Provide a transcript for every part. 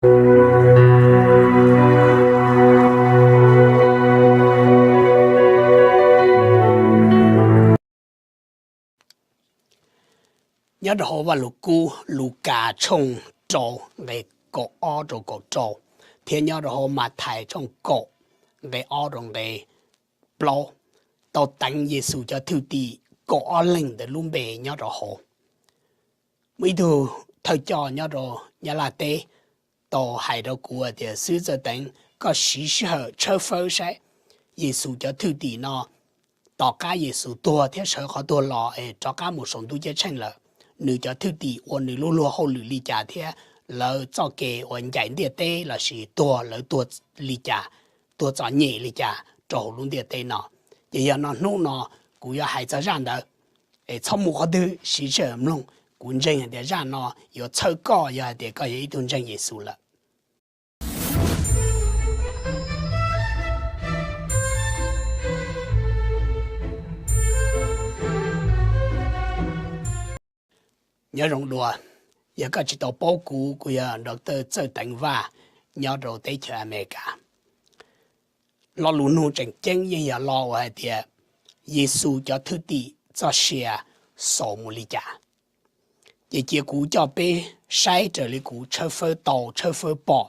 Nyob rau hauv Vaj Lug Kub Lukas tshooj rau nqe kaum ob rau kaum rau, thiab nyob rau hauv Mathais tshooj kaum nqe ob rau nqe plaub, tau teev Yexus cov thwj tim kaum ob leeg ntawd lub npe nyob rau hauv. Muaj ib tug thawj coj nyob rau Nyab Laj teb tau hais rau kuv tias, Xib hwb Txawj Teev, koj siv sij hawm tshawb fawb saib Yexus cov thwj tim no tom qab Yexus tuag thiab sawv qhov tuag los es rov qab mus saum ntuj ceeb tsheej lawm, nws cov thwj tim ua nws lub luag hauj lwm li cas thiab lawv txoj kev uas ncaim ntiaj teb lossis tuag lawv tuag li cas, tuag txom nyem li cas rau hauv lub ntiaj teb no. Ces yog no hnub no kuv yuav hais txog zaj ntawd, es txhob mus qhov twg, siv sij hawm mloog. Kuv ntseeg hais tias zaj no yuav txhawb koj yog hais tias koj yog ib tug ntseeg Yexus lawm. Nyob zoo dua, yog koj tsis tau paub kuv, kuv yog Doctor Txawj Teev Vaj nyob rau teb chaws Amelikas. Lo lus nug tseem ceeb yeej yog lo uas hais tias Yexus cov thwj tim txoj sia xaus mus li cas. Ces cia kuv coj peb saib raws li kuv tshawb fawb tau tshawb fawb pom,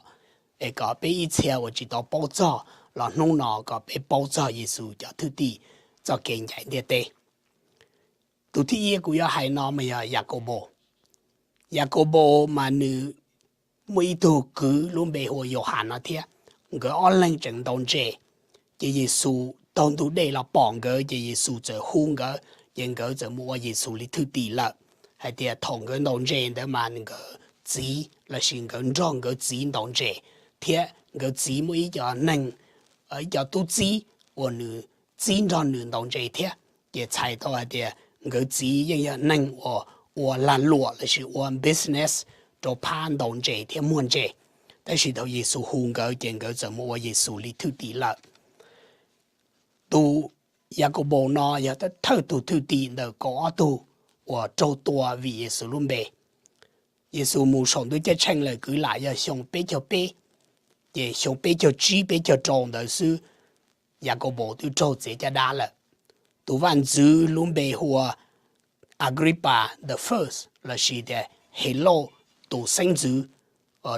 es kom peb ib txhia uas tsis tau paub txog los hnub no kom peb paub txog Yexus cov thwj tim txoj kev ncaim ntiaj teb. Tus thib ib kuv yuav hais no mas yog Yakaunpaus. Yakaunpaus mas nws muaj ib tug kwv lub npe hu ua Yauhas no thiab, nkawd ob leeg tseem ntaus ntses. Ces Yexus taug ntug dej los pom nkawd, ces Yexus txawm hu nkawd, ces nkawd txawm mus ua Yexus li thwj tim lawm. Hais tias thaum nkawd ntaus ntses ntawd mas nkawd txiv lossis nkawd nrog nkawd txiv ntaus ntses, thiab nkawd txiv muaj ib co neeg, ib co tub txib uas nws txib nrog nws ntaus ntses thiab. Ces txhais tau hais tias nkawd txiv yeej yog neeg uas ua lag luam lossis ua business rau phab ntaus ntses thiab muag ntses. Tab sis thaum Yexus hu nkawd ces nkawd txawm mus ua Yexus li thwj tim lawm. Tus Yakaunpaus no yog thawj tus thwj tim ntawm kaum ob tug uas raug tua vim Yexus lub npe. Yexus mus saum ntuj ceeb tsheej lawm kwv lam yog xyoo peb caug peb, ces xyoo peb caug tsib peb caug rau ntawd xwb, Yakaunpaus twb raug txiav caj dab lawm. Tus vaj ntxwv lub npe hu ua Agrippas the First lossis tias Helauj tus xeeb ntxwv,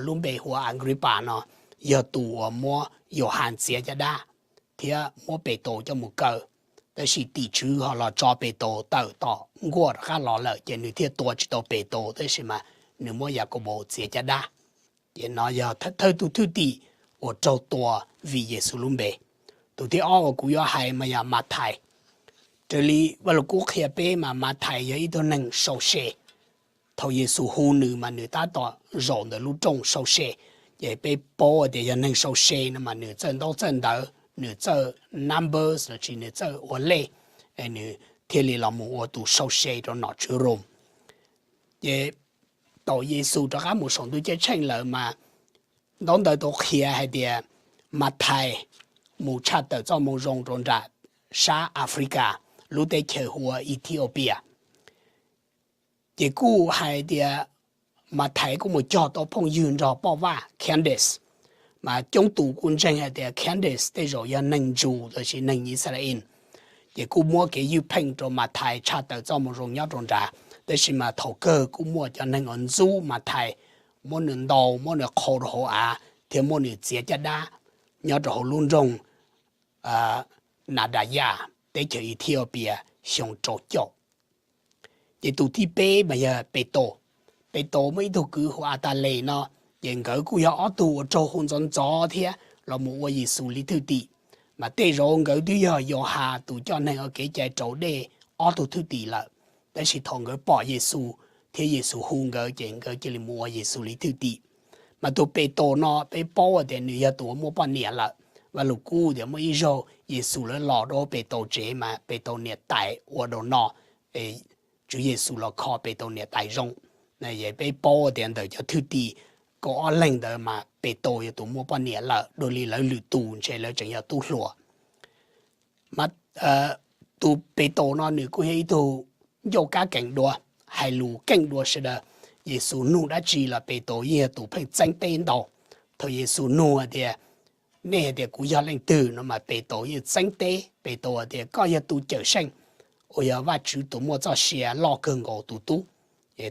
lub npe hu ua Agrippas no, yog tus uas muab Yauhas txiav caj dab thiab muab Petus coj mus kaw. Tab sis tim tswv ho los tso Petus tawm tom nkuaj rov qab los lawm, ces nws thiaj tua tsis tau Petus, tab sis mas nws muab Yakaunpaus txiav caj dab. Ces no yog thawj tus thwj tim uas raug tua vim Yexus lub npe. Tus thib ob uas kuv yuav hais mas yog Mathais. Raws li Vaj Lug Kub qhia peb mas Mathais yog ib tug neeg sau se. Thaum Yexus hu nws mas nws tab tom zaum ntawm lub rooj sau se, ces peb paub tias yog neeg sau se no mas nws txawj ntaub txawj ntawv, nws txawj numbers lossis nws txawj ua lej, nws thiaj li los mus ua tus sau se rau nom tswv Rom. Ces thaum Yexus rov qab mus saum ntuj ceeb tsheej lawm mas ntaub ntawv tau qhia hais tias Mathais mus tshaj tawm txoj moo zoo rau nram sab Africa, lub teb chaws hu ua Ethiopia. Ces kuj hais tias Mathais kuj mus cog tau phooj ywg nrog poj vaj Candace, mas coob tus kuj ntseeg hais tias Candace tej zaum yog neeg Jew lossis neeg Yixalayees. Ces kuj muab kev ywj pheej rau Mathais tshaj tawm txoj moo zoo nyob rau nrad, tab sis mas thaum kawg kuj muaj cov neeg uas ntxub Mathais, muab nws ntaus, muab nws qhau rau hauv av thiab muab nws txiav caj dab nyob rau hauv lub nroog Nadayas, teb chaws Ethiopia, xyoo rau caum. Ces tus thib peb mas yog Petus. Petus muaj ib tug kwv hu ua Atales no, ces nkawd kuj yog ob tug uas raug hu ntxov ntxov thiab los mus ua Yexus li thwj tim. Mas tej zaum nkawd twb yog Yauhas tus coj neeg ua kev cai raus dej ob tug thwj tim lawm, tab sis thaum nkawd pom Yexus thiab Yexus hu nkawd ces nkawd cia li mus ua Yexus li thwj tim. Mas tus Petus no peb paub tias nws yog tus uas muaj poj niam lawm. Vaj Lug Kub tias muaj ib zaug Yexus lawv los rau Petus tsev mas Petus niam tais ua dau no, Tswv Yexus los kho Petus niam tais zoo. Peb paub tias ntawm cov thwj tim kaum ob leeg ntawd mas Petus yog tus muaj poj niam lawm, dua li lawv lwm tus ntshe lawv tseem yog tub hluas. Mas tus Petus no nws kuj yog ib tug ncauj kab kees dua, hais lus keej dua sawv daws. Yexus nug dab tsi los Petus yeej yog tus pheej txeeb teb ntau. Thaum Yexus nug hais tias, nej hais tias kuv yog leej twg no mas Petus yeej txeeb teb. Petus hais tias, koj yog tus Cawmseej uas yog Vajtswv tus muaj txoj sia loj kawg nkaus tus tub.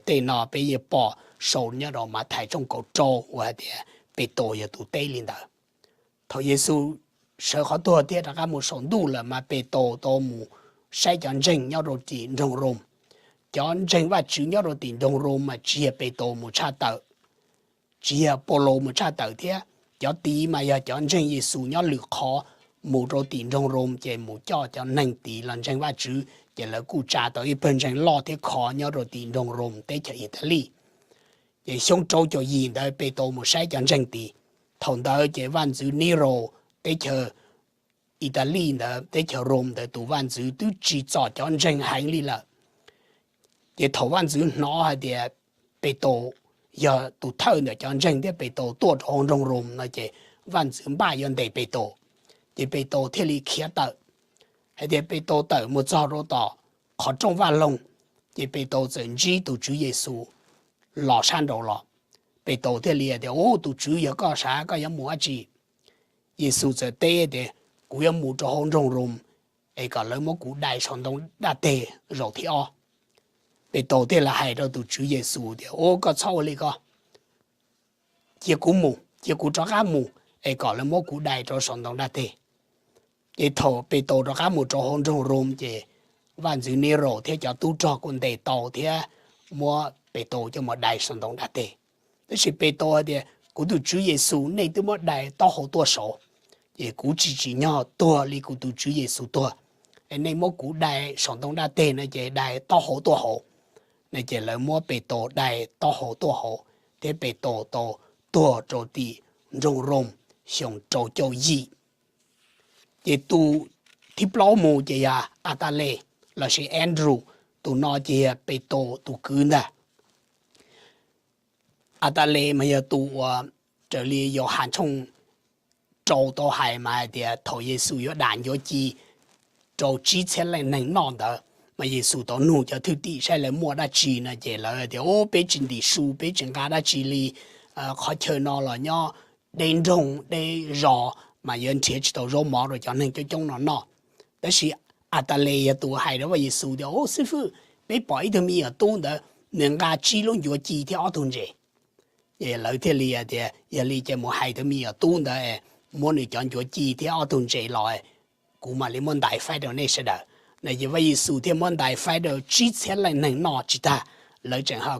Tej no peb yeej pom sau nyob rau Mathais tshooj kaum rau uas hais tias Petus yog tus teb li ntawd. Thaum Yexus sawv qhov tuag thiab rov qab mus saum ntuj lawm mas Petus tau mus saib cov ntseeg nyob rau tim nroog Roos. Cov ntseeg Vajtswv nyob rau tim nroog Roos mas tsis yog Petus mus tshaj tawm, tsis yog Paulus mus tshaj tawm thiab. Cov tid mas yog cov ntseeg Yexus nyob lwm qhov mus rau tim nroog Roos ces mus coj cov neeg tid los ntseeg Vajtswv ces lawv kuj tsa tau ib pawg ntseeg loj thiab khov nyob rau tim nroog Roos teb chaws Italis. Ces xyoo rau caum yim ntawd Petus mus saib cov ntseeg tid. Thaum ntawd ces vaj ntxwv Niraus teb chaws Italis ntawd, teb chaws Roos ntawd tus vaj ntxwv twb tsim txom cov ntseeg heev li lawm. Ces thaum vaj ntxwv hnov hais tias Petus yog tus thawj ntawm cov ntseeg thiab Petus tuaj rau hauv nroog Roos no ces vaj ntxwv npaj yuav ntes Petus. Ces Petus thiaj li khiav tawm. Hais tias Petus tawm mus txog rau tom qhov rooj vaj loog, ces Petus txawm ntsib tus Tswv Yexus los sab nraud los. Petus thiaj li tias, ub, tus Tswv, yog koj sav koj yuav mus dab tsi? Yexus txawm teb tias, kuv yuav mus rau hauv nroog Roos es kom lawv muab kuv dai saum ntoo daj teg zaum thib ob. Petus thiaj li hais rau tus Tswv Yexus tias, ub, koj txhob ua li ko, cia kuv mus, cia kuv rov qab mus es kom lawv muab kuv dai rau saum ntoo daj teg. Ces thaum Petus rov qab mus rau hauv nroog Roos ces vaj ntxwv Niraus thiab cov tub rog kuj ntes tau thiab muab Petus coj mus dai saum ntoo daj teg. Tab sis Petus hais tias, kuv tus Tswv Yexus nej twb muab dai taub hau tuaj saud, ces kuv tsis tsim nyog tuag li kuv tus Tswv Yexus tuag. Nej muab kuv dai saum ntoo daj teg no ces dai taub hau tuaj hauv. No ces lawv muab Petus dai taub hau tuaj hauv thiab Petus tau tuag rau tim nroog Roos xyoo rau caum yim. Ces tus thib plaub mus ces yog Atales lossis Andrew, tus no ces yog Petus tus kwv ntag. Atales mas yog tus uas raws li Yauhas tshooj rau tau hais mas hais tias thaum Yexus yuav dam ncuav ci rau tsib txhiab leej neeg noj ntawd, mas Yexus tau nug cov thwj tim saib lawv muaj dab tsi no ces lawv tias, ub, peb tsis ntim su, peb tsis nqa dab tsi li, qhov chaw no los nyob deb nroog deb zos mas yuav nrhiav tsis tau zaub mov rau cov neeg coob coob no noj. Tab sis Atales yog tus hais rau Vaj Yexus tias, ub, xib fwb, peb pom ib tug me nyuam tub ntawd nws nqa tsib lub ncuav ci thiab ob tug ntses. Ces lawv thiaj li tias, yog li ces mus hais tus me nyuam tub ntawd muab nws cov ncuav ci thiab ob tug ntses los, kuv mam li muab ntais faib rau nej sawv daws. No ces Vaj Yexus thiaj muab ntais faib rau tsib txhiab leej neeg noj tsis tag, lawv tseem ho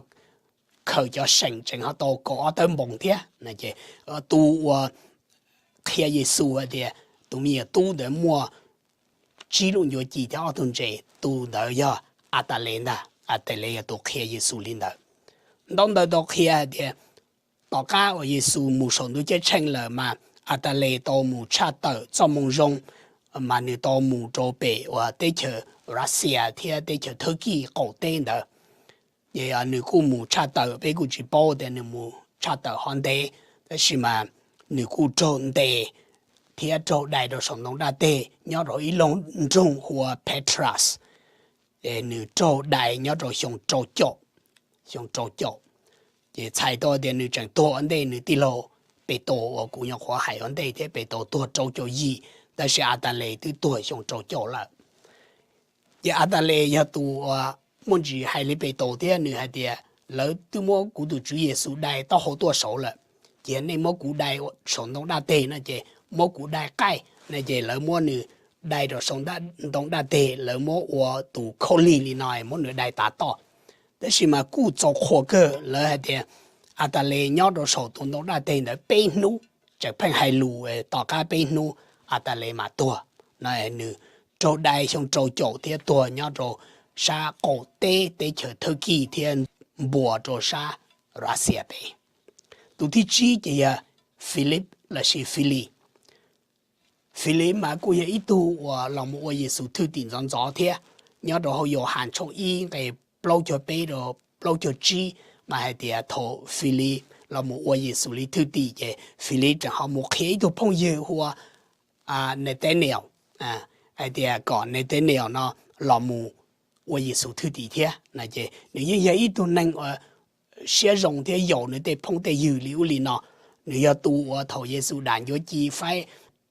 khaws cov seem tseem ho tau kaum ob tawb npoos thiab. Tus uas qhia Yexus hais tias tus me nyuam tub ntawd muaj tsib lub ncuav ci thiab ob tug ntses, tus ntawd yog Atales ntag. Atales yog tus qhia Yexus li ntawd. Ntaub ntawv tau qhia hais tias tom qab uas Yexus mus saum ntuj ceeb tsheej lawm mas Atales tau mus tshaj tawm txoj moo zoo, mas nws tau mus rau pem uas teb chaws Russia thiab teb chaws Turkey qaum teb ntawd. Ces nws kuj mus tshaj tawm, peb kuj tsis paub tias nws mus tshaj tawm qhov ntev, tab sis mas nws kuj raug ntes thiab raug dai rau saum ntoo daj teg nyob rau ib lub nroog hu ua Patras. Nws raug dai nyob rau xyoo rau caum, xyoo rau caum. Ces txhais tau tias nws tseem tuag ua ntej nws tij laug Petus uas kuv nyuam qhuav hais ua ntej thiab, Petus tuag rau caum yim, tab sis Atales twb tuag xyoo rau caum lawm. Ces Atales yog tus uas muaj ntsis hais li Petus thiab, nws hais tias, lawv twb muab kuv tus Tswv Yexus dai taub hau tuaj saud lawm, ces nej muab kuv dai saum ntoo daj teg no ces muab kuv dai qaij no ces lawv muab nws dai rau saum ntoo daj teg, lawv muab ua tus khaub lig li no muab nws dai tav toj. Tab sis mas kuj txaus qhuas kawg, lawv hais tias Atales nyob rau saum tus ntoo daj teg ntawd peb hnub, tseem pheej hais lus, tom qab peb hnub Atales mas tuag. No nws raug dai xyoo rau caum thiab tuag nyob rau sab qaum teb teb chaws Turkey thiab npuas rau sab Russia pem. Tus thib tsib ces yog Philip lossis Filis. Filis mas kuj yog ib tug uas los mus ua Yexus thwj tim ntxov ntxov thiab. Nyob rau hauv Yauhas tshooj ib nqe plaub caug peb rau plaub caug tsib mas hais tias thaum Filis los mus ua Yexus li thwj tim ces Filis tseem ho mus qhia ib tug phooj ywg hu ua Nathaniel, hais tias kom Nathaniel no los mus ua Yexus thwj tim thiab. Ces nws yeej yog ib tug neeg uas siab zoo thiab yaum nws tej phooj tej ywg li ub li no. Nws yog tus uas thaum Yexus dam ncuav ci faib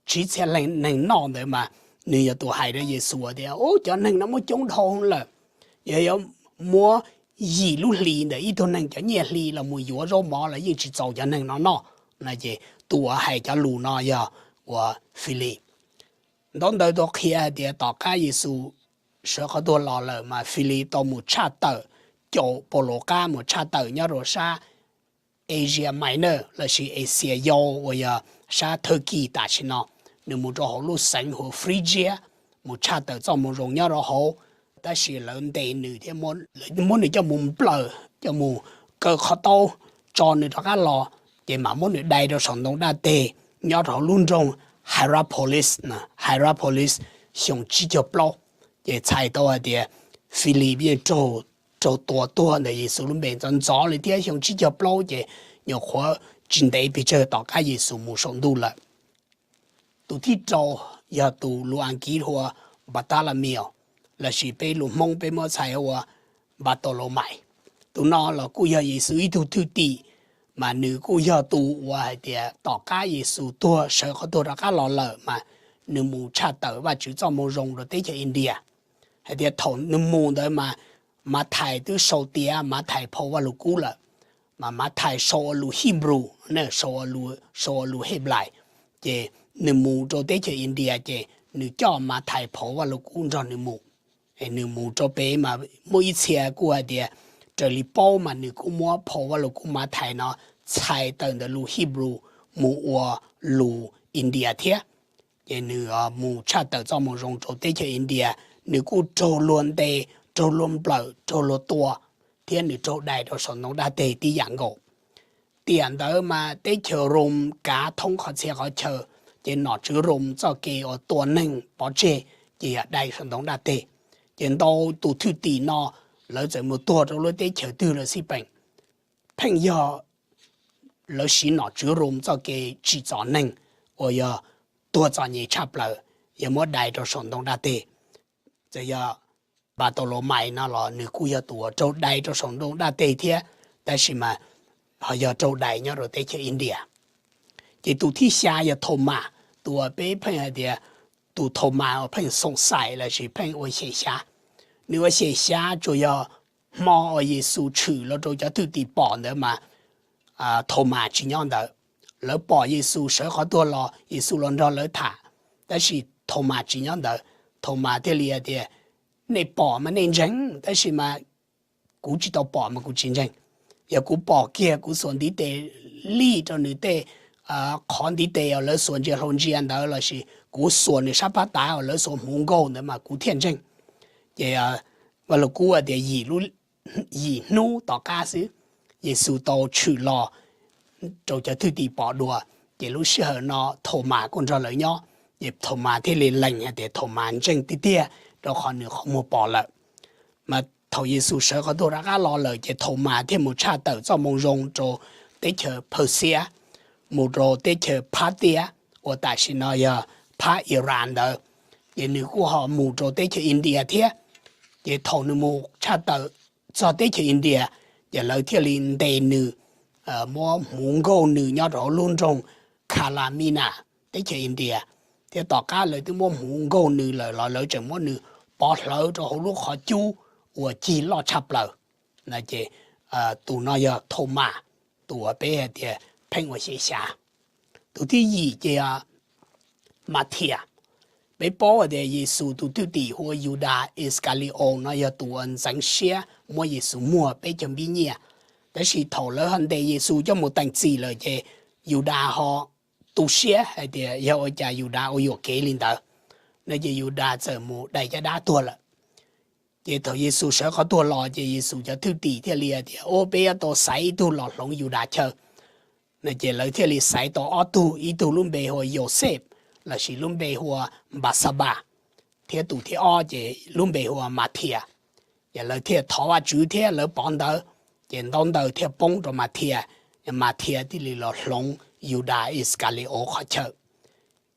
tsib txhiab leej neeg noj ntawd mas nws yog tus hais rau Yexus tias, Ub, cov neeg no muaj coob dhau lawm, yog yuav muab yim lub hli ntawm ib tug neeg cov nyiaj hli los mus yuav zaub mov los yeej tsis txaus cov neeg no noj. No ces tus uas hais cov lus no yog uas Filis. Ntaub ntawv tau qhia hais tias tom qab Yexus sawv qhov tuag los lawm mas Filis tau mus tshaj tawm, caum Paulus qab mus tshaj tawm nyob rau sab Asia Minor lossis Asia Yau uas yog sab Turkey tam sim no. Nws mus rau hauv lub xeev hu ua Phrygia, mus tshaj tawm txoj moo zoo nyob rau hauv, tab sis lawv ntes nws thiab muab nws coj mus nplawm, coj mus kaw qhov taub, tso nws rov qab los, ces mam muab nws dai rau saum ntoo daj teg nyob rau hauv lub nroog Hierapolis, Hierapolis, xyoo tsib caug plaub. Ces txhais tau hais tias Filis yeej raug tua tuag ntawm Yexus lub npe ntxov ntxov li thiab xyoo tsib caug plaub ces nyuam qhuav tsis ntev pes tsawg tom qab Yexus mus saum ntuj lawm. Tus thib rau yog tus lus Askiv hu ua Bartholomew, lossis peb lus Hmoob peb muab txhais hu ua Npatolomaim. Tus no los kuj yog Yexus ib tug thwj tim, mas nws kuj yog tus uas hais tias tom qab Yexus tuag sawv qhov tuag rov qab los lawm mas nws mus tshaj tawm Vajtswv txoj moo zoo rau teb chaws India. Hais tias thaum nws mus ntawd mas Mathais twb sau tiav Mathais phau Vajluskub lawm, mas Mathais sau ua lus Hebrew, sau ua lus Heblais, ces nws mus rau teb chaws India ces nws coj Mathais phau Vajluskub nrog nws mus. Nws mus rau pem mas muaj ib txhia kuj hais tias raws li paub mas nws kuj muab phau Vajluskub Mathais no txhais tawm ntawm lus Hebrew mus ua lus India thiab. Ces nws mus tshaj tawm txoj moo zoo rau teb chaws India, nws kuj raug luag ntes, raug luag nplawm, raug luag tua, thiab nws raug dai rau saum ntoo daj teg tib yam nkaus. Tiam ntawd mas teb chaws Rom kav thoob qhov txhia qhov chaw, ces nom tswv Rom txoj kev uas tua neeg pov tseg ces yog dai saum ntoo daj teg. Ces ntau tus thwj tim no lawv txawm mus tuag rau lub teb chaws twg lawm xij peem, pheej yog lawv siv nom tswv Rom txoj kev tsim txom neeg uas yog tuag txom nyem tshaj plaws, yog muab dai rau saum ntoo daj teg. Txawm yog Npatolomais no los nws kuj yog tus uas raug dai rau saum ntoo daj teg thiab, tab sis mas ho yog raug dai nyob rau teb chaws India. Ces tus thib xya yog Thaumas, tus uas peb pheej hais tias tus Thaumas uas pheej xoom xais lossis pheej ua xyem xyav. Nws ua xyem xyav tsuas yog hmo uas Yexus tshwm los rau cov thwj tim pom ntawd mas Thaumas tsis nyob ntawd. Lawv pom Yexus sawv qhov tuag los, Yexus los nrog lawv tham, tab sis Thaumas tsis nyob ntawd. Thaumas thiaj li hais tias, nej pom mas nej ntseeg, tab sis mas kuv tsis tau pom mas kuv tsis ntseeg. Yog kuv pom kiag, kuv xuas ntiv tes lij rau nws tej qhov ntiv tes uas lawv xuas ntsia hlau ntsia ntawd lossis kuv xuas nws sab phab tav uas lawv xuas hmuv nkaug ntawd mas kuv thiaj ntseeg. Ces Vaj Lug Kub tias yim hnub tom qab xwb, Yexus tau tshwm los rau cov thwj tim pom dua, ces lub sij hawm no Thaumas kuj nrog lawv nyob, ces Thaumas thiaj li lees hais tias Thaumas ntseeg tiag tiag, rau qhov nws qhov muag pom lawm. Mas thaum Yexus sawv qhov tuag rov qab los lawm ces Thaumas thiaj mus tshaj tawm txoj moo zoo rau teb chaws Phawxias, mus rau teb chaws Phab Tias uas tam sim no yog phab Iran ntawd, ces nws kuj ho mus rau teb chaws India thiab. Ces thaum nws mus tshaj tawm txog teb chaws India, ces lawv thiaj li ntes nws, muab hmuv nkaug nws nyob rau hauv lub nroog Khalamina, teb chaws India, thiab tom qab lawv twb muab hmuv nkaug nws lawm los lawv tseem muab nws pov hlawv rau hauv lub qhov cub uas cig loj tshaj plaws. Ces tus no yog Thaumas, tus uas peb hais tias pheej ua xyem xyav. Tus thib yim ces Mathias. Peb paub hais tias Yexus tus thwj tim hu ua Yudas Iskalius no yog tus uas ntxeev siab muab Yexus muag peb caug npib nyiaj. Tab sis thaum lawv ho ntes Yexus coj mus teem txim lawm ces Yudas ho tu siab hais tias yog ua cas Yudas ua yuam kev li ntawd, no ces Yudas txawm mus dai caj dab tuag lawm. Ces thaum Yexus sawv qhov tuag los ces Yexus cov thwj tim thiaj li hais tias, Ub, peb yuav tau xaiv ib tug los hloov Yudas chaw. No ces lawv thiaj li xaiv tau ob tug, ib tug lub npe hu ua Yauxej lossis lub npe hu ua Npasabas, thiab tus thib ob ces lub npe hu ua Mathias. Ces lawv thiaj thov Vajtswv thiab lawv pov ntawv, ces ntaub ntawv thiaj poob rau Mathias, Mathias thiaj li los hloov Yudas Iskalius qhov chaw.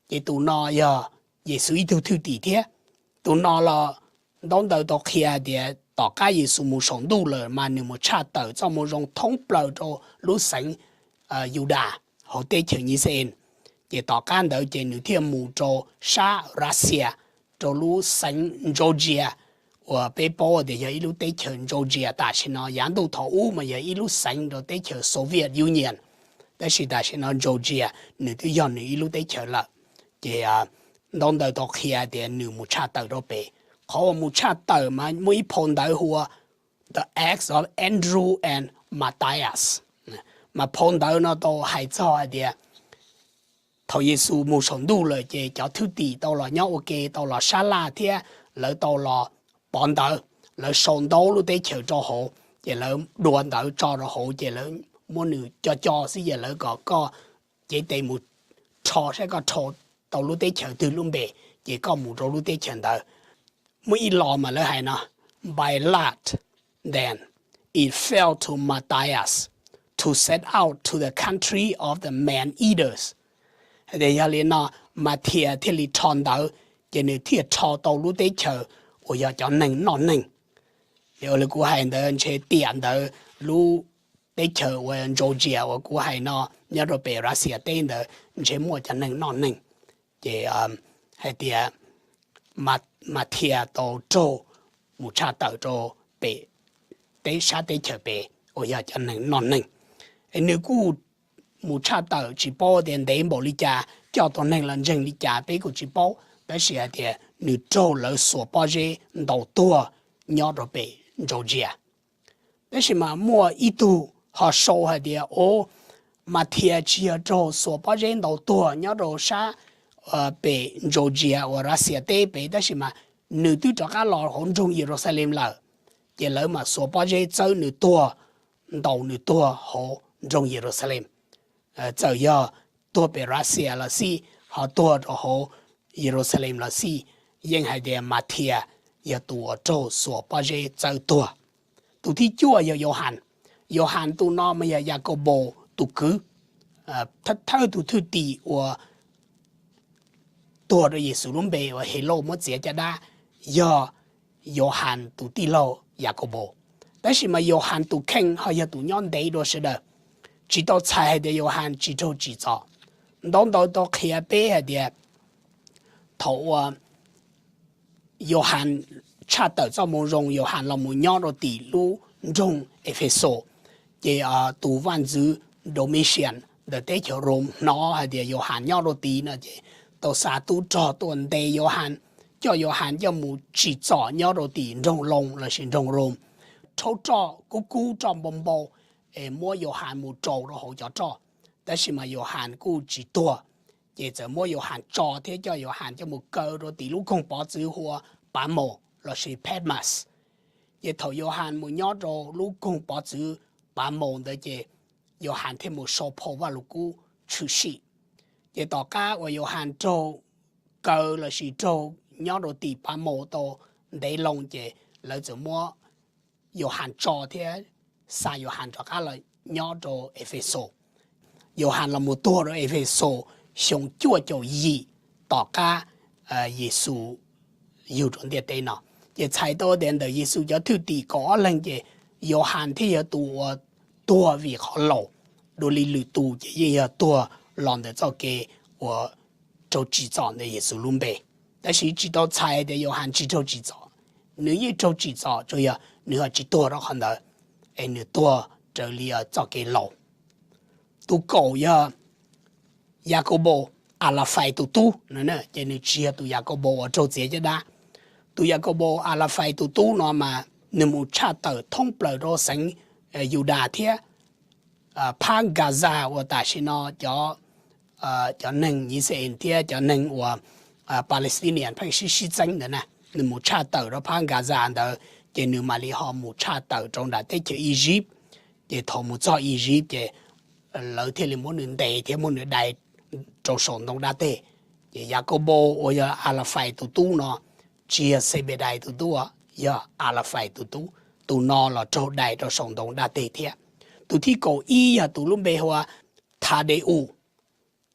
Ces tus no yog Yexus ib tug thwj tim thiab. Tus no los ntaub ntawv tau qhia hais tias tom qab Yexus mus saum ntuj lawm mas nws mus tshaj tawm txoj moo zoo thoob plaws rau lub xeev Yudas, hauv teb chaws Yixalayees. Ces tom qab ntawd ces nws thiaj mus rau sab Russia, rau lub xeev Georgia, uas peb paub tias yog ib lub teb chaws Georgia tam sim no, yav ntuj thaum ub mas yog ib lub xeev rau teb chaws Soviet Union, tab sis tam sim no Georgia nws twb yog nws ib lub teb chaws lawm. Ces ntaub ntawv tau qhia tias nws mus tshaj tawm rau pem. Qhov uas mus tshaj tawm mas muaj ib phau ntawv hu ua The Acts of Andrew and Matthias. Mas phau ntawv no tau hais txog hais tias thaum Yexus mus saum ntuj lawm ces cov thwj tim tau los nyob ua ke, tau los sab laj thiab lawv tau los pov ntawv, lawv sau ntau lub teb chaws rau hauv, ces lawv dua ntawv tso rau hauv, ces lawv muab nws co co xwb, ces lawv kom koj cev tes mus rho saib koj rho tau lub teb chaws twg lub npe, ces koj mus rau lub teb chaws ntawd. Muaj ib lo mas lawv hais no, by lot, then it fell to Matthias to set out to the country of the man eaters. Hais tias yog li no, Matthias thiaj li rho ntawv, ces nws thiaj rho tau lub teb chaws uas yog cov neeg noj neeg. Ces ua li kuv hais ntawd ntshe tiam ntawd lub teb chaws uas Georgia uas kuv hais no nyob rau pem Russia teb ntawd ntshe muaj cov neeg noj neeg. Ces hais tias Matthias tau raug mus tshaj tawm rau pem teb, sab teb chaws pem uas yog cov neeg noj neeg. Nws kuj mus tshaj tawm tsis paub tias ntev npaum li cas, coj tau neeg los ntseeg li cas peb kuj tsis paub, tab sis hais tias nws raug lawv xuas pob zeb ntaus tuag nyob rau pem Georgia. Tab sis mas muaj ib tug ho sau hais tias, o, Matthias tsis yog raug xuas pob zeb ntaus tuag nyob rau sab pem Georgia uas Russia teb pem, tab sis mas nws twb rov qab los hauv nroog Yeluxalees lawm, ces lawv mam xuas pob zeb txawb nws tuag, ntaus nws tuag hauv nroog Yeluxalees. Txawm yog tuag pem Russia los xij, ho tuag rau hauv Yeluxalees los xij, yeej hais tias Matthias yog tus uas raug xuas pob zeb txawb tuag. Tus thib cuaj yog Yauhas. Yauhas tus no mas yog Yakaunpaus tus kwv, thawj tus thwj tim uas tuag rau Yexus lub npe uas Helauj muab txiav caj dab, yog Yauhas tus tij laug Yakaunpaus. Tab sis mas Yauhas tus kheej ho yog tus nyob ntev dua sawv daws. Tsis tau txhais hais tias Yauhas tsis raug tsim txom. Ntaub ntawv tau qhia peb hais tias thaum uas Yauhas tshaj tawm txoj moo zoo, Yauhas los mus nyob rau tim lub nroog Efexus, ces tus vaj ntxwv Domitian ntawm teb chaws Rome hnov hais tias Yauhas nyob rau tid no ces tau xa tub rog tuaj ntes Yauhas, coj Yauhas coj mus tsim txom nyob rau tim nroog Loos lossis nroog Rome. Rhaub roj kub kub, roj npau npau, es muab Yauhas mus raus rau hauv cov roj. Tab sis mas Yauhas kuj tsis tuag, ces txawm muab Yauhas tso thiab coj Yauhas coj mus kaw rau tim lub koog pov txwv hu ua Pamaus lossis Patmas. Ces thaum Yauhas mus nyob rau lub koog pov txwv Pamaus ntawd ces Yauhas thiaj mus sau phau Vajluskub tshwm sim. Ces tom qab uas Yauhas raug kaw lossis raug nyob rau tim Pamaus tau ntev loo ces lawv txawm muab Yauhas tso thiab xa Yauhas rov qab los nyob rau Efexus. Yauhas los mus tuag rau Efexus xyoo cuaj caum yim tom qab Yexus yug rau ntiaj teb no. Ces txhais tau tias ntawm Yexus cov thwj tim kaum ob leeg ces Yauhas thiaj yog tus uas tuag vim qhov laus, dua li lwm tus ces yeej yog tuag los ntawm txoj kev uas raug tsim txom ntawm Yexus lub npe. Tab sis tsis tau txhais tias Yauhas tsis raug tsim txom, nws yeej raug tsim txom, tsuas yog nws ho tsis tuag rau qhov ntawd, es nws tuag raws li txoj kev laus. Tus kaum yog Yakaunpaus Alafais tus tub, ces nws tsis yog tus Yakaunpaus uas raug txiav caj dab. Tus Yakaunpaus Alafais tus tub no mas nws mus tshaj tawm thoob plaws rau xeev Yudas thiab phab Gaza uas tam sim no cov neeg Yixalayees thiab cov neeg uas Palestinian pheej sib sib txeeb ntawd na. Nws mus tshaj tawm rau phab Gaza ntawd, ces nws mam li ho mus tshaj tawm rau nram teb chaws Iziv. Ces thaum mus txog Iziv ces lawv thiaj li muab nws ntes thiab muab nws dai rau saum ntoo dab teg. Ces Yakaunpaus uas yog Alafais tus tub no, tsis yog Xebedais tus tub, yog Alafais tus tub, tus no los raug dai rau saum ntoo dab teg thiab. Tus thib kaum ib yog tus lub npe hu ua Thadeus,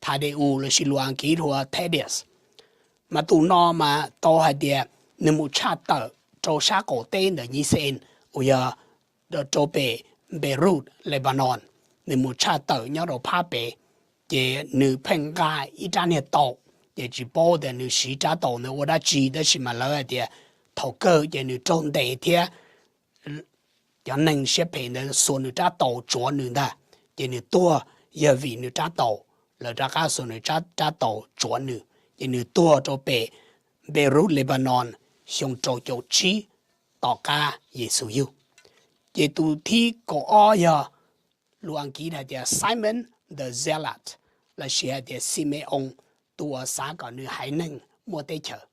Thadeus lossis lus Askiv hu ua Thaddeus. Mas tus no mas tau hais tias nws mus tshaj tawm rau sab qaum teb ntawm Yixalayees uas yog rau pem Beirut, Lebanon. Nws mus tshaj tawm nyob rau phab pem, Ces nws pheej nqa ib rab niag taus, ces tsis paub tias nws siv rab taus ntawd ua dab tsi, tab sis mas lawv hais tias thaum kawg ces nws raug ntes thiab cov neeg siab phem ntawd xuas nws rab taus tsuav nws ntag, ces nws tuag yog vim nws rab taus, lawv rov qab xuas nws rab taus tsuav nws, ces nws tuag rau pem Beirut, Lebanon, xyoo rau caum tsib tom qab Yexus yug. Ces tus thib kaum ob yog, lus Askiv hais tias Simon the Zealot, lossis hais tias Xime-oos, tus uas xav kom nws haiv neeg muaj teb chaws.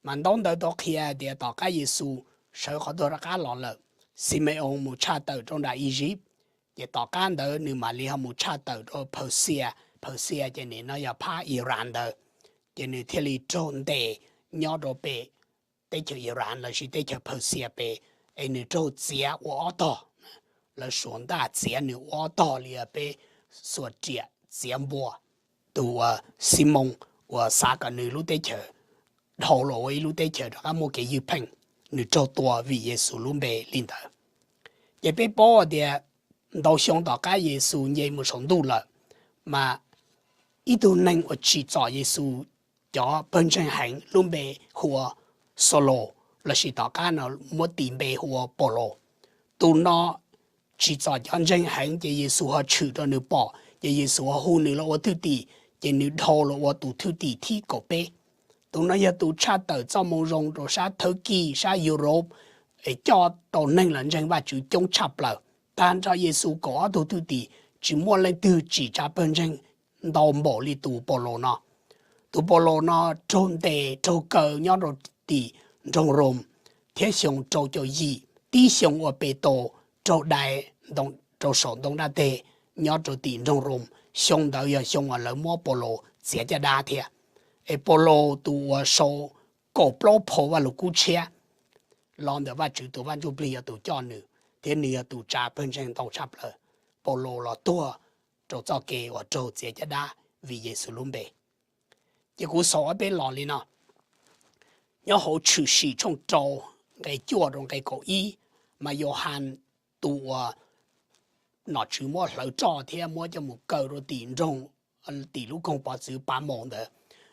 Mas ntaub ntawv tau qhia tias tom qab Yexus sawv qhov tuag rov qab los lawm, Xime-oos mus tshaj tawm rau nram Iziv, ces tom qab ntawd nws mam li ho mus tshaj tawm rau Phawxias, Phawxias ces nim no yog phab Iran ntawd, ces nws thiaj li raug ntes nyob rau pem teb chaws Iran lossis teb chaws Phawxias pem, es nws raug txiav ua ob tog. Lawv suav ntaj txiav nws ua ob tog li peb xuas riam txiav npua. Tus uas Ximoos uas xav kom nws lub teb chaws dhau los ua ib lub teb chaws rov qab muaj kev ywj pheej, nws raug tua vim Yexus lub npe li ntawd. Ces peb paub tias ntau xyoo tom qab Yexus nce mus saum ntuj lawm, mas ib tug neeg uas tsim txom Yexus cov pawg ntseeg heev lub npe hu ua Xaulaus, lossis tom qab no muab tis npe hu ua Paulus. Tus no tsim txom cov ntseeg heev ces Yexus ho tshwm rau nws pom, ces Yexus ho hu nws los ua thwj tim, ces nws dhau los ua tus thwj tim thib kaum peb. Tus no yog tus tshaj tawm txoj moo zoo rau sab Thawj Kis, sab Europe, es coj tau neeg los ntseeg Vajtswv coob tshaj plaws. Tag nrho Yexus kaum ob tug thwj tim tsis muaj leej twg tsim tsa pawg ntseeg ntau npaum li tus Paulus no. Tus Paulus no raug ntes raug kaw nyob rau tim nroog Roos, thiab xyoo rau caum yim tib xyoo uas Petus raug dai rau saum ntoo daj teg nyob rau tim nroog Roos, xyoo ntawd yog xyoo uas lawv muab Paulus txiav caj dab thiab. Es Paulus tus uas sau kaum plaub phau Vajluskub Tshiab los ntawm Vajtswv tus Vaj Ntsujplig yog tus coj nws, thiab nws yog tus tsa pawg ntseeg ntau tshaj plaws. Paulus los tuag rau txoj kev uas raug txiav caj dab vim Yexus lub npe. Ces kuv xaus ob peb los li no. Nyob hauv Tshwm Sim tshooj rau nqe cuaj rau nqe kaum ib, mas Yauhas tus uas nom tswv muab hlawv roj thiab muab coj mus kaw rau tim nroog, tim lub koog pov txwv Pamaus ntawd.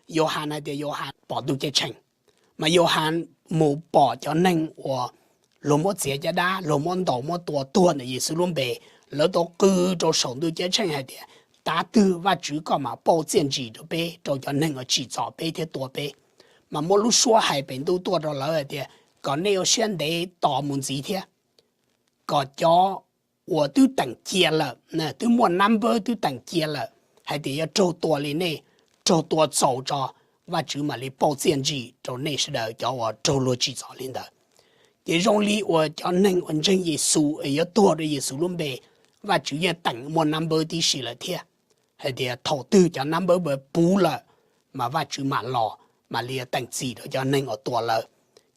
Yauhas hais tias Yauhas pom ntuj ceeb tsheej, mas Yauhas mus pom cov neeg uas luag muab txiav caj dab, luag muab ntaus muab tua tuag ntawm Yexus lub npe, lawv tau qw rau saum ntuj ceeb tsheej hais tias, tav twg Vajtswv koj mam pauj txiaj ntsim rau peb, rau cov neeg uas tsim txom peb thiab tua peb? Mas muaj lub suab hais pem ntuj tuaj rau lawv hais tias, kom nej ua siab ntev tos mus ntxiv thiab, kom cov uas twb teem cia lawm, twb muaj nab npawb twb teem cia lawm hais tias yuav raug tua li nej, raug tua txaus tso, Vajtswv mam li pauj txiaj ntsim rau nej sawv daws cov uas raug luag tsim txom li ntawd. Ces zoo li uas cov neeg uas ntseeg Yexus es yuav tuag rau Yexus lub npe, Vajtswv yeej teem muaj nab npawb tib si lawm thiab, hais tias thaum twg cov nab npawb puv lawm, mas Vajtswv mam los, mam li teem txim rau cov neeg uas tua lawv.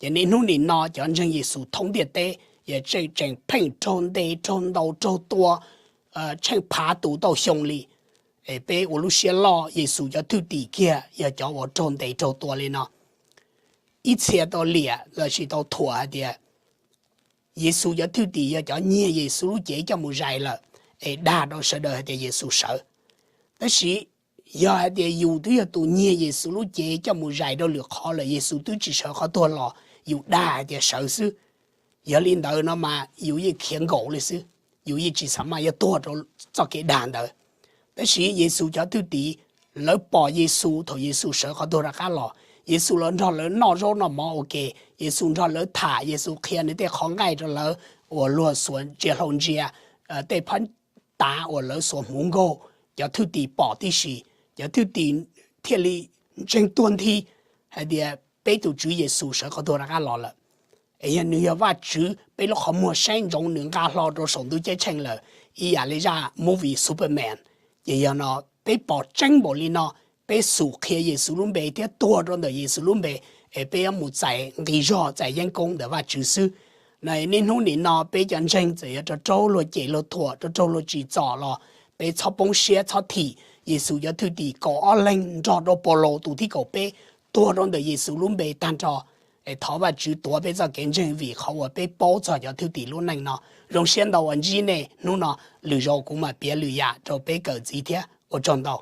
Ces niaj hnub nim no cov ntseeg Yexus thoob ntiaj teb yog tseem tseem pheej raug ntes raug ntaus raug tua, tsheej phav tus tauj xyoo li. Es peb ua lub siab loj, Yexus cov thwj tim kiag yog cov uas raug ntes raug tua li no. Ib txhia tau liam lossis tau thuam hais tias Yexus cov thwj tim yog cov nyiag Yexus lub cev coj mus zais lawm, es dag rau sawv daws hais tias Yexus sawv. Tab sis yog hais tias yus twb yog tus nyiag Yexus lub cev coj mus zais rau lwm qhov lawm, Yexus twb tsis sawv qhov tuag los yus dag hais tias sawv xwb, yog li ntawd no mas yus yeej khiav nkaus li xwb, yus yeej tsis xav mas yuav tuag rau txoj kev dag ntawd. Tab sis Yexus cov thwj tim, lawv pom Yexus thaum Yexus sawv qhov tuag rov qab los, Yexus los nrog lawv noj zaub noj mov ua ke, Yexus nrog lawv tham, Yexus qhia nws tej qhov nqaij rau lawv uas luag xuas ntsia hlau ntsia, tej phab tav uas lawv xuas hmuv nkaug, cov thwj tim pom tib si, cov thwj tim thiaj li ntseeg tuag nthi hais tias peb tus Tswv Yexus sawv qhov tuag rov qab los lawm, es yog nws yog Vajtswv, peb lub qhov muag saib ntsoov nws nqa hlo rau saum ntuj ceeb tsheej lawm, ib yam li zaj movie Superman. Ces yog no peb pom tseeb npaum li no, peb xum qhia Yexus lub npe thiab tuag rau ntawm Yexus lub npe, es peb yuav mus txais nqi zog txais yeeb koob ntawm Vajtswv xwb. Niaj hnub nim no peb cov ntseeg txawm yog raug raug luag cem luag thuam, raug raug luag tsim txom los peb txhob poob siab txhob thim. Yexus cov thwj tim kaum ob leeg nrog rau Paulus tus thib kaum peb tuag rau ntawm Yexus lub npe tag nrho. Es thov Vajtswv tuav peb txoj kev ntseeg vim qhov uas peb paub txog cov thwj tim lub neej no. Zoo siab ntau uas ntsib nej hnub no, lwm zaus kuv mam piav lwm yam rau peb kawm ntxiv thiab. Ua tsaug ntau.